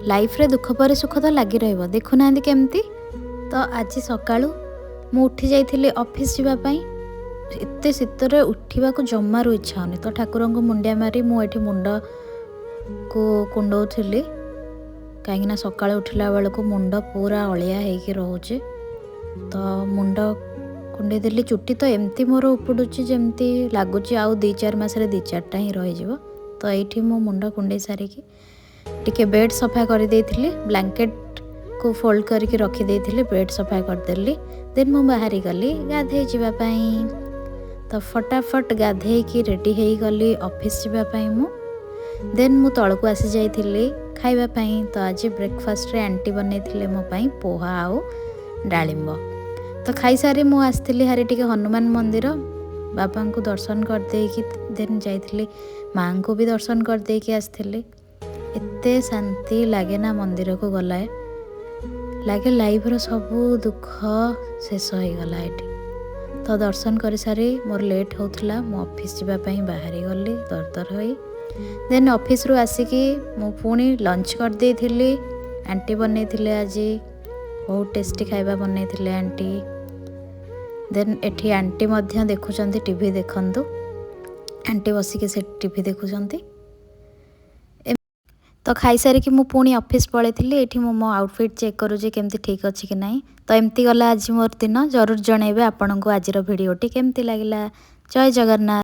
ଲାଇଫ୍ରେ ଦୁଃଖ ପରେ ସୁଖ ତ ଲାଗି ରହିବ, ଦେଖୁନାହାନ୍ତି କେମିତି। ତ ଆଜି ସକାଳୁ ମୁଁ ଉଠି ଯାଇଥିଲି ଅଫିସ୍ ଯିବା ପାଇଁ। ଏତେ ଶୀତରେ ଉଠିବାକୁ ଜମାରୁ ଇଚ୍ଛା ହେଉନି। ତ ଠାକୁରଙ୍କୁ ମୁଣ୍ଡିଆ ମାରି ମୁଁ ଏଠି ମୁଣ୍ଡକୁ କୁଣ୍ଡଉଥିଲି, କାହିଁକିନା ସକାଳୁ ଉଠିଲା ବେଳକୁ ମୁଣ୍ଡ ପୁରା ଅଳିଆ ହେଇକି ରହୁଛି। ତ ମୁଣ୍ଡ କୁଣ୍ଡେଇ ଦେଲି। ଚୁଟି ତ ଏମିତି ମୋର ଉପୁଡ଼ୁଛି, ଯେମିତି ଲାଗୁଛି ଆଉ 2-4 ମାସରେ 2-4ଟା ହିଁ ରହିଯିବ। ତ ଏଇଠି ମୁଁ ମୁଣ୍ଡ କୁଣ୍ଡେଇ ସାରିକି ଟିକେ ବେଡ଼୍ ସଫା କରିଦେଇଥିଲି, ବ୍ଲାଙ୍କେଟ୍କୁ ଫୋଲ୍ଡ କରିକି ରଖିଦେଇଥିଲି, ବେଡ଼୍ ସଫା କରିଦେଲି। ଦେନ୍ ମୁଁ ବାହାରି ଗଲି ଗାଧେଇ ଯିବା ପାଇଁ। ତ ଫଟାଫଟ ଗାଧେଇକି ରେଡ଼ି ହେଇଗଲି ଅଫିସ୍ ଯିବା ପାଇଁ ମୁଁ। ଦେନ୍ ମୁଁ ତଳକୁ ଆସି ଯାଇଥିଲି ଖାଇବା ପାଇଁ। ତ ଆଜି ବ୍ରେକଫାଷ୍ଟରେ ଆଣ୍ଟି ବନେଇଥିଲେ ମୋ ପାଇଁ ପୋହା ଆଉ ଡାଳିମ୍ବ। ତ ଖାଇସାରି ମୁଁ ଆସିଥିଲି ହାରି ଟିକେ ହନୁମାନ ମନ୍ଦିର, ବାବାଙ୍କୁ ଦର୍ଶନ କରିଦେଇକି ଦେନ୍ ଯାଇଥିଲି ମାଆଙ୍କୁ ବି ଦର୍ଶନ କରିଦେଇକି ଆସିଥିଲି। ଏତେ ଶାନ୍ତି ଲାଗେ ନା ମନ୍ଦିରକୁ ଗଲେ, ଲାଗେ ଲାଇଫ୍ର ସବୁ ଦୁଃଖ ଶେଷ ହେଇଗଲା ଏଠି। ତ ଦର୍ଶନ କରିସାରି ମୋର ଲେଟ୍ ହେଉଥିଲା, ମୁଁ ଅଫିସ୍ ଯିବା ପାଇଁ ବାହାରି ଗଲି ତରତର ହୋଇ। ଦେନ୍ ଅଫିସରୁ ଆସିକି ମୁଁ ପୁଣି ଲଞ୍ଚ କରିଦେଇଥିଲି। ଆଣ୍ଟି ବନେଇଥିଲେ ଆଜି, ବହୁତ ଟେଷ୍ଟି ଖାଇବା ବନେଇଥିଲେ ଆଣ୍ଟି। ଦେନ୍ ଏଠି ଆଣ୍ଟି ମଧ୍ୟ ଦେଖୁଛନ୍ତି ଟିଭି। ଦେଖନ୍ତୁ, ଆଣ୍ଟି ବସିକି ସେ ଟିଭି ଦେଖୁଛନ୍ତି। ତ ଖାଇସାରିକି ମୁଁ ପୁଣି ଅଫିସ୍ ପଳେଇଥିଲି। ଏଇଠି ମୁଁ ମୋ ଆଉଟଫିଟ୍ ଚେକ୍ କରୁଛି, କେମିତି ଠିକ୍ ଅଛି କି ନାହିଁ। ତ ଏମିତି ଗଲା ଆଜି ମୋର ଦିନ। ଜରୁର ଜଣେଇବେ ଆପଣଙ୍କୁ ଆଜିର ଭିଡ଼ିଓଟି କେମିତି ଲାଗିଲା। ଜୟ ଜଗନ୍ନାଥ।